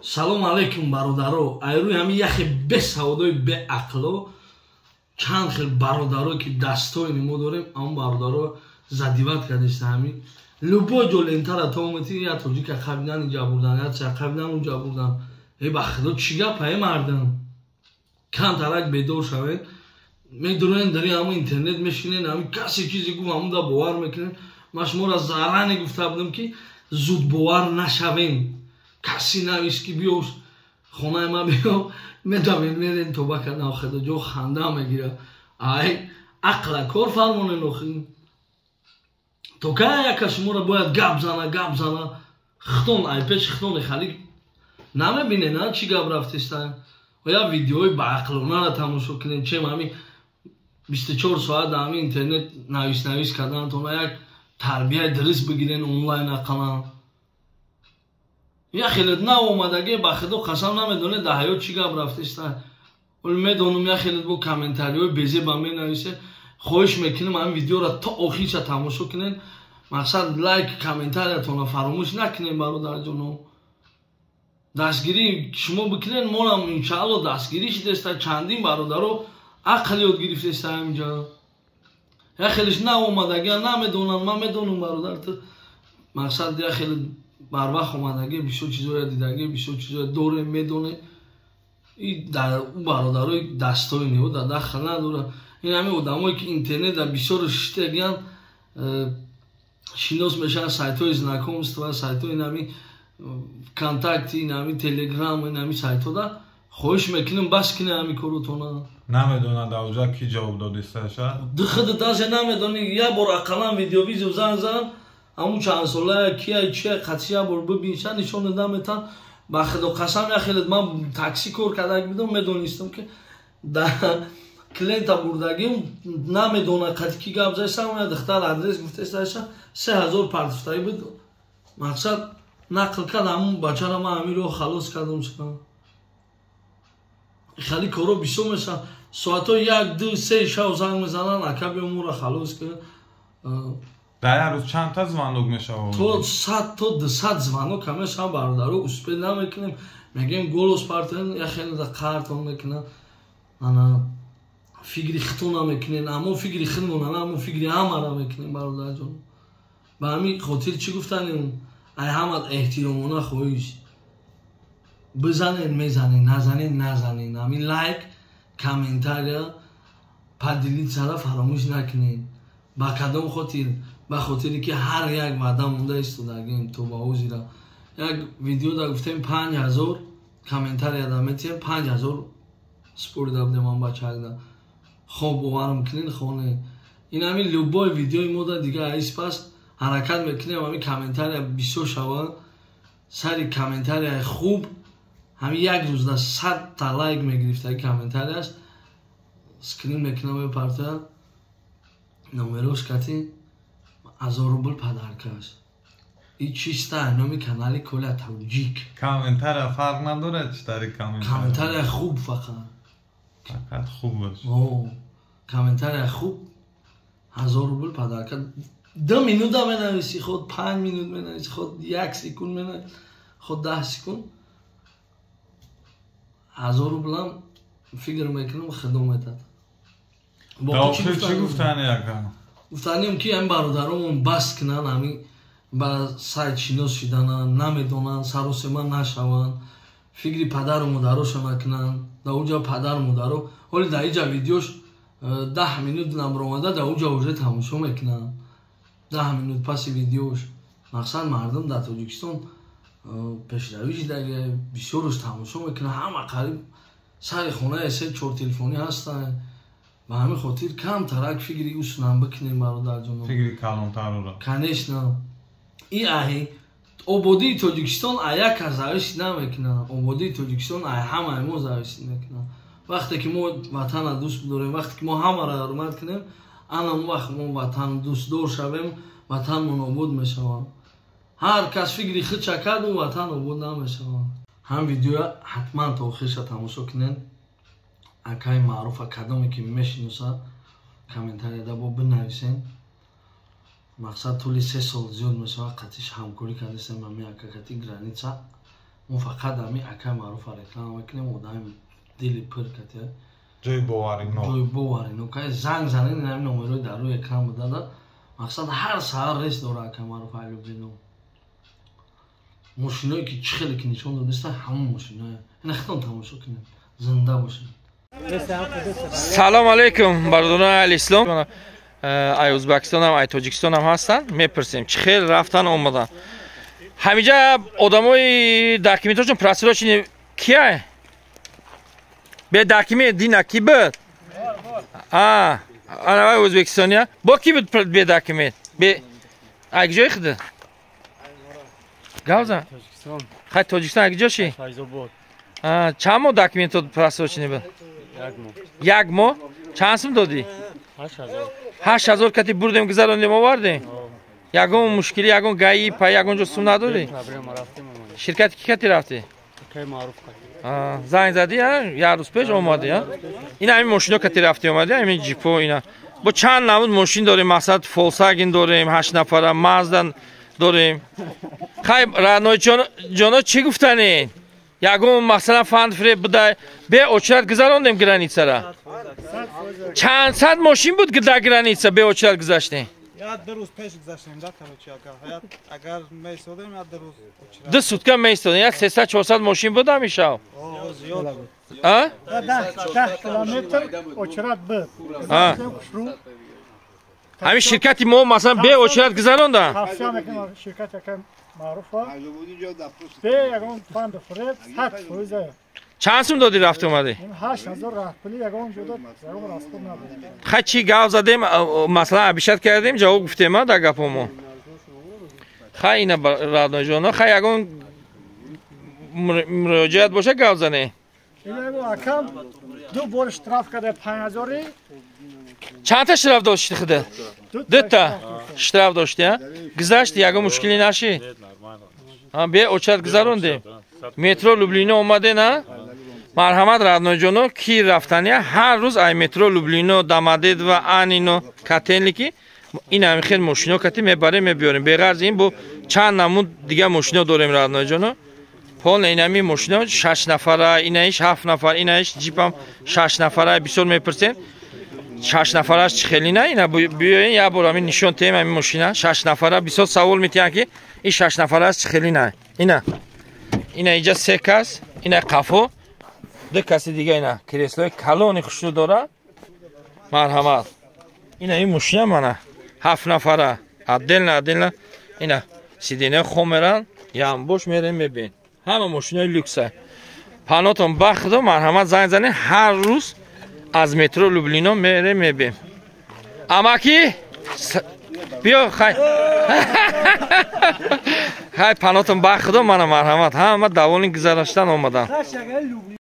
Салом алейкум, бародаро. Айрӯи ҳамин яхе бесаводои беақло, чанд хел бародаро, ки дастоини мо дорем, ҳамон бародаро задевать кардеста. Ҳамин любой ҷо лентара то омети, я тоҷика қабидан, инҷа бурдан, я ча қабидан, унҷа бурдан. Э, ба худо, чӣ гапа, э, мардам? Камтарак бедор шавед. Медурен, дари ҳамон интернет мешинен, ҳамин касе чизе гуфт, ҳамон да бовар мекунен. Ман шуморо заранее гуфта будам, ки зудбовар нашавем. Каси навис, ки биё хонаи ма, биё, медавем, мерем, тоба кардам, худо ҷо ханда мегира. Ай ақла кор фармонен охи. То кай яка шуморо бояд гап зана, гап зана? Хитон ай пеши хитони хали намебинен, а чӣ гап рафтеста? Я видеои баақлонара тамошо кунем, чем ҳамин 24 соат дар ҳамин интернет навис навис карданатона. Як тарбияи дуруст бигирен онлайн ақаллан. Я хеле наомадаге, ба худо қасам, намедонед, дар ҳаёт чӣ гап рафтеста. Оли медонам, я хеле бо комментариҳои безеба менависе. Хоҳиш мекунем, ҳамин видеоро то охирша тамошо кунед. Мақсад, лайк, комментариятонро фаромӯш накунем, бародарҷоно. Дастгирӣ шумо бикунед, монам иншаалло дастгирӣ шидеста. Чандин бародаро ақл ёд гирифтеста ҳаминҷа. Я хелеш наомадагия намедонам, ман медонам, бародар, ту мақсад, я хеле барвақт омадагӣ, бисёр чизоя дидагӣ, бисёр чизоя дорем, медонем. И ӯ бародарои дастои нео да дахл надора. Ин ҳамин одамое, ки интернетда бисёр шиштагиян, шинос мешаванд, сайтҳои знакомства, сайтҳои нами Контакти, нами Телеграм, нами сайтҳода. Хоҳиш мекунем, бас кине ҳамин коротона. Намедонад, авҷа ки ҷавоб додисташа. Худ даже намедонӣ. Як бор ақаллан видеовызов зан зан, ҳамун чанд солая кия, чия, қатъи як бор бибинша, нишон наметан. Ба худо қасам, як хеле ман такси кор карда будам, медонистам, ки да клиента бурдагим, намедона қати ки гап зайсам. Я духтар адрес гуфтесташа, 3000 партифтагӣ буд. Мақсад, нақл кард ҳамун бачара, ман ҳамин роҳ халос кардам. Хеле коро бисёр мешаванд. Соатҳои 1, 2, 3 шав занг мезананд: «Ака, биё, моро халос кун». Дар як рӯз чандта звонок мешавад? То 100, то 200 звонок мешавад, бародаро, успеть намекунем. Мегӯем, голос партоен. Я хеле да қартон мекунад. Ана фикри хитон намекунен, аммо фикри худмон, аммо фикри ҳамара мекунем, бародарҷон. Ба ҳамин хотир чӣ гуфтанем? Ай ҳама эҳтиромона хоҳиш: бизанен, мезанен, назанен, назанен. Ҳамин лайк, комментария, поделиться ра фаромӯш накунед. Ба кадом хотир? Ба хотире ки ҳар як ваъда монда истодагем. То ба ҳозира як видеода гуфтем, 5000 комментария да метиҳем, 5000 спорида будем ан бачакда. Хоб боварам кунен, хоне ин ҳамин любой видеои мода дига аис пас ҳаракат мекунем, ҳамин комментария бисёр шавад. Сари комментарияи хуб, ҳамин як рӯзда 100-та лайк мегирифтаги комментарияш, скрин мекунам, мепарта, номерош кати 1000 рубл подарка ш. И чиста номи канали Коля Тоҷик. Комментария фарқ надорад, чӣ тари комментария? Комментария хуб фақат. Фақат хуб бош. Комментария хуб, 1000 рубл подарка. 2 минута менависи, худ 5 минут менависи, худ як секунд менависи, худ 10 секунд, 1000 рублам фикр мекунам, худо метад. Чӣ гуфтани, ака? Гуфтанем, ки ҳамин бародаромон бас кунанд ҳамин ба сайт шинос шидананд, намедонанд, саросема нашаванд, фикри падару модароша накунанд. Дар уҷа падару модаро ҳоли дар иҷа видеош 10 минут набаромада, дар уҷа уже тамошо мекунанд 10 минут паси видеош. Мақсад, мардум дар Тоҷикистон пешравӣ шидаги, бисёруш тамошо мекунанд. Ҳама қариб сари хонаи се чор телефонӣ ҳастанд. Ба ҳамин хотир камтарак фикри усунам бикунем, бародарҷоно. Фикри калонтарро. Конечно, и аҳи ободии Тоҷикистон а як кас зависит намекунад. Ободии Тоҷикистон ай ҳамаи мо зависит мекунад. Вақте ки мо ватанро дӯст бидорем, вақте ки мо ҳамаро ҳурмат кунем, ана он вақт мо ватан дӯстдор шавем, ватанмон обод мешавад. Ҳар кас фикри худша кард, ӯ ватан обод намешавад. Ҳам видеоя ҳатман то охирша тамошо кунед. Акаи Маъруфа кадоме ки мешиносад, комментарияда бо бинависен. Мақсад, тӯли 3 сол зиёд мешавад, қатиш ҳамкорӣ кардастем. Ами ака кати граница Мо фақат ҳами акай Маъруфа реклама мекунем, одами дили пир катия. Ҷои боварино. Ҷои боварино. Кай занг занед, ҳами номерои дар рӯи экран будада. Мақсад, ҳар саҳар рейс дора акай Маъруф ай Люблино. Мошиное ки чӣ хеле ки нишон додиста, ҳамон мошиное. Ина хитон тамошо кунед. Зинда бошед. Салом алейкум, бародарони аҳли ислом. Ай Ӯзбекистонам, ай Тоҷикистонам ҳастанд. Мепурсем, чӣ хел рафтан омадан. Ҳамиҷа одамои документошон просроченный кияй? Бе документ дина ки буд? А, ана вай ӯзбекистония. Бо ки буд бе документ? Бе ай куҷои худ? Гавза? Хай, Тоҷикистон ай куҷоши? Чанд моҳ документот просроченный буд? Як моҳ. Чанд сум додӣ? 8000 кати бурдем, гузарондем, овардем. Ягон мушкилӣ, ягон ГАИ па, ягон ҷо сум надодӣ? Ширкати ки кати рафтӣ? Занг задӣ, як рӯз пеш омадӣ? Ина ҳамин мошино кати рафтӣ омадӣ, ҳамин ҷипо ина. Бо чанд намуд мошин дорем, мақсад, Фолсаген дорем, ҳашт нафара, Мазда дорем. Хай, родной ҷоно, чӣ гуфтанед? Ягон масалан фанд фиреб будай? Бе очередь гузарондем границара. Чанд сад мошин буд дар граница, бе очередь гузаштем? Як 2 рӯз пеш гузаштем да, короче, агар меистодем, як 2 рӯз. 2 сутка меистодем, як 300-400 мошин буд ҳамишав. 10 километр очередь буд. Ҳамин ширкати мо масалан бе очередь гузаронда. Тавсия мекунем ширкати акай Маъруфа, бе ягон фанду фиреб, 100%. Чанд сум додӣ, рафту омадӣ? 8000 раҳпулӣ, ягон ҷода ягон расход набуд. Хай, чӣ гап задем, масалан, обещать кардем, ҷавоб гуфтем дар гапомо. Хай, ина, родной ҷоно, хай, ягон муроҷиат боша, гап зане. Акам ду бор штраф карда, 5000-и. Чандта штраф дошти худа? Дута штраф дошти, гузашти, ягон мушкилӣ нашид, бе очередь гузарондем. Метро Люблино омаде на? Марҳамат, родной ҷоно, ки рафтания, ҳар рӯз ай метро Люблино, Домодедово, Анино, Котельники ин ҳами хел мошино кати мебарем, мебиёрем. Беғарзи ин бо чанд намуд дигар мошино дорем, родной ҷоно. Полный инами мошино шаш нафара, инаиш ҳафт нафар, инаиш ҷипам шаш нафара. Бисёр мепурсем, шаш нафараш чӣ хелина. Ина биёен, як бор ҳамин нишон теем ҳамин мошина шаш нафара. Бисёр савол метиҳанд, ки ин шаш нафараш чӣ хелина. Ина иҷа се кас, ина қафо ду каси дига, ина креслои калони хушрӯ дора. Марҳамат, ина ин мошина мана ҳафт нафара, отдельно отдельно ина сиденья хом меран, ямбош мерем, мебин, ҳама мошинои люкса. Панотон бахдо, марҳамат, занг занед, ҳар рӯз аз метро Люблино мерем, мебем. Амаки, биё, хай, хай, панотон бахдо, мана, марҳамат, ҳама довольный гузараштан омадан.